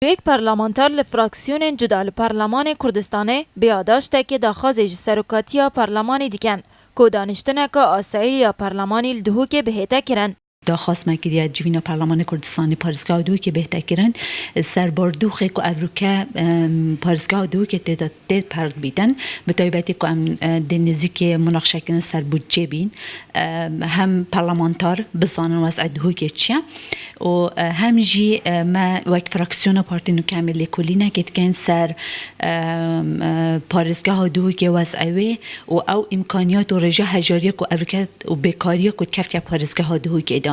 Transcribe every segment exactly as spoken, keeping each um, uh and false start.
Yek parlamenter li fraksiyonên cuda li Parlemanê Kurdistanê bi yadaştekê daxwazê ji serokatiya parlemanê dikin ku daniştineke asayî ya parlemanî li Duhokê bihête kirin. Daxwaz me kiriye civîna Parlemanê Kurdistanê parêzgeha Duhokê bihête kirin. Ser bordûxê ku evroke, em, parêzgeha Duhokê tê de tê perdbîtin, bi taybetî ku em, e, dê nêzîkê munaqşe kirin ser budcê bîn, e, hem parlamentar bizanin wez'ê Duhokê çi ye û, e, hem jî, e, me wek fraksiyona Partî Nûke em ê lêkolînekê dikin ser, e, e, parêzgeha Duhokê, wez'ê wê û ew îmkaniyat û rêje hejariya ku evroke û bêkariya ku dikeftiye parêzgeha Duhokê de.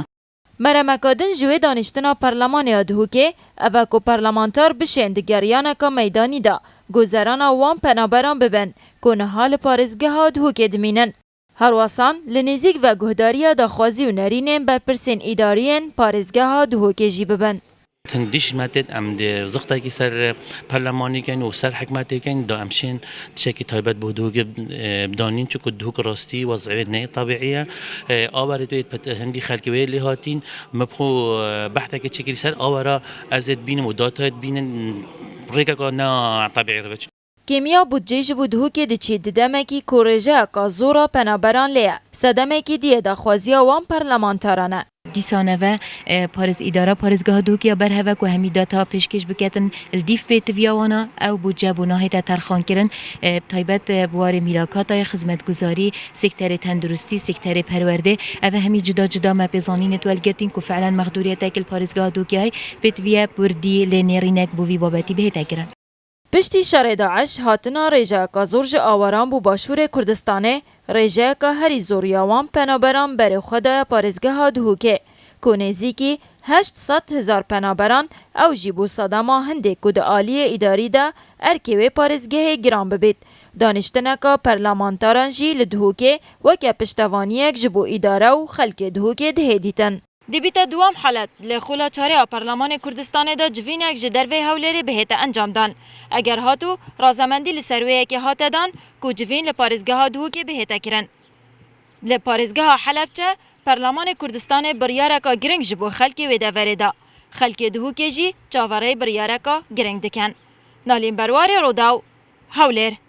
Meremeka din ji wê daniştina Parlemanê ya Duhokê ev e ku parlamenter bişên di geriyaneka meydanî de guzerana wan penaberan bibin ku niha li parêzgeha Duhokê dimînin. Herwesan li nêzîk ve guhdariya daxwazî û nerînên berpirsên îdariyên parêzgeha Duhokê jî bibin. Hindî jî me têt em dê zixtekî ser perlemanî ken û ser hikmetê ken, da em şên tiştekî taybet bo Duhokê, e, danîn, çunku Duhok rastî wez'ê ne tebîî ye. E, awerê tu yê pet-, hindî xelkê wê lê hatîn, min bi xwe, e, behtekê çêkirî ser awera ez ê dibînim û datayê dibînin, rêkeka ne tebîî re ve. Kêmiya budcê ji bo Duhokê diçî di demekî ku rêjeyeka zor a penaberan lê ye. Sedemekî dî yê daxwaziya wan parlamentaran e. Dîsa neve, e, parêz îdara parêzgeha Duhokê ya berhev e ku hemî data pêşkêş biketin, li dîf pêtiviya wan a, ew budce bû nahête terxankirin, e, bi taybet, e, bi warê mîlakata ye, xizmetguzarî, sekterê tenduristî, sekterê perwerdê, ev hemî cuda cuda me pê zanînê welgirtîn ku fi'len mexdûriyetek li parêzgeha Duhokê heye, pêtiviye purdî lê nêrînek bo vî babetî bihête kirin. Piştî şerê DAIŞ, hatina rêjeyeka zor ji awaran bo Başûrê Kurdistanê, rêjeyeka herî zor ya wan penaberan berê xwe daye parêzgeha Duhokê, ku nêzîkî heşt sed hezar penaberan, ew jî bû sedema hindê ku di aliyê îdarî de erkê wê parêzgehê giran bibît. Daniştineka parlamentaran jî li Duhokê weke piştevaniyek ji bo îdare û xelkê Duhokê dihê dîtin. Dibîte duwam halet, li xola çarê a Perlemanê Kurdistanê de civînek ji derveyê Hewlêrê bihête encamdan. Eger hat û razemendî li ser wê yekê hate dan ku civîn li parêzgeha Duhokê bihête kirin. Li parêzgeha Helebçe, Perlemanê Kurdistanê biryareka giring ji bo xelkê wê deverê da. Xelkê Duhokê jî çaverêyî biryareka giring dikin. Nalîn Berwarê, Rûdaw, Hewlêr.